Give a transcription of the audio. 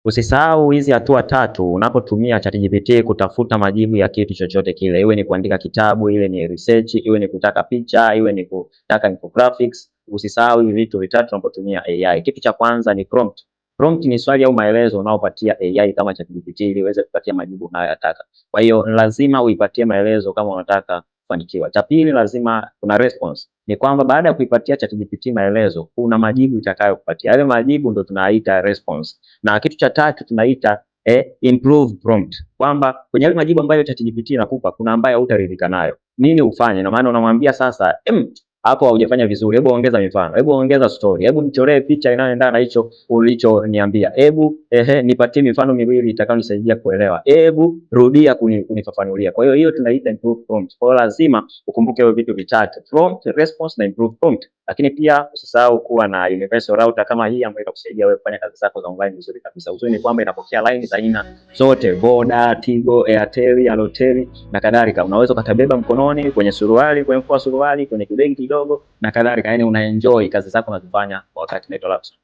Usisahau hizi hatua tatu unapotumia ChatGPT kutafuta majibu ya kitu chochote kile, iwe ni kuandika kitabu, iwe ni research, iwe ni kutaka picha, iwe ni kutaka infographics. Usisahau hivi vitu vitatu unapotumia AI. Kitu cha kwanza ni prompt. Prompt ni swali au maelezo unaopatia AI kama ChatGPT ili iweze kupatia majibu unayoyataka. Kwa hiyo lazima uipatie maelezo kama unataka kufanikiwa. Cha pili, lazima kuna response. Ni kwamba baada ya kuipatia ChatGPT maelezo, kuna majibu itakayokupatia. Yale majibu ndo tunaita response. Na kitu cha tatu tunaita improve prompt, kwamba kwenye yale majibu ambayo ChatGPT inakupa kuna ambayo hutaridhika nayo. Nini ufanye? Na maana unamwambia sasa, hapo haujafanya vizuri, hebu ongeza mifano, hebu ongeza story, hebu nichoree picha inayoendana na hicho ulichoniambia, hebu ehe, nipatie mifano miwili itakayonisaidia kuelewa, hebu rudia kunifafanulia. Kwa hiyo hiyo tunaita improve prompt. Kwa hiyo lazima ukumbuke hiyo vitu vitatu: prompt, response na improve prompt. Lakini pia usisahau kuwa na universal router kama hii ambayo itakusaidia wewe kufanya kazi zako za online vizuri kabisa. Uzuri ni kwamba inapokea line za aina zote, Voda, Tigo, Airtel, Halotel na kadhalika. Unaweza ukabeba mkononi, kwenye suruali, kwenye mfuko wa suruali, kwenye kibegi kidogo na kadhalika. Yani una enjoy kazi zako unazifanya kwa wakati. Naitwa Lapson.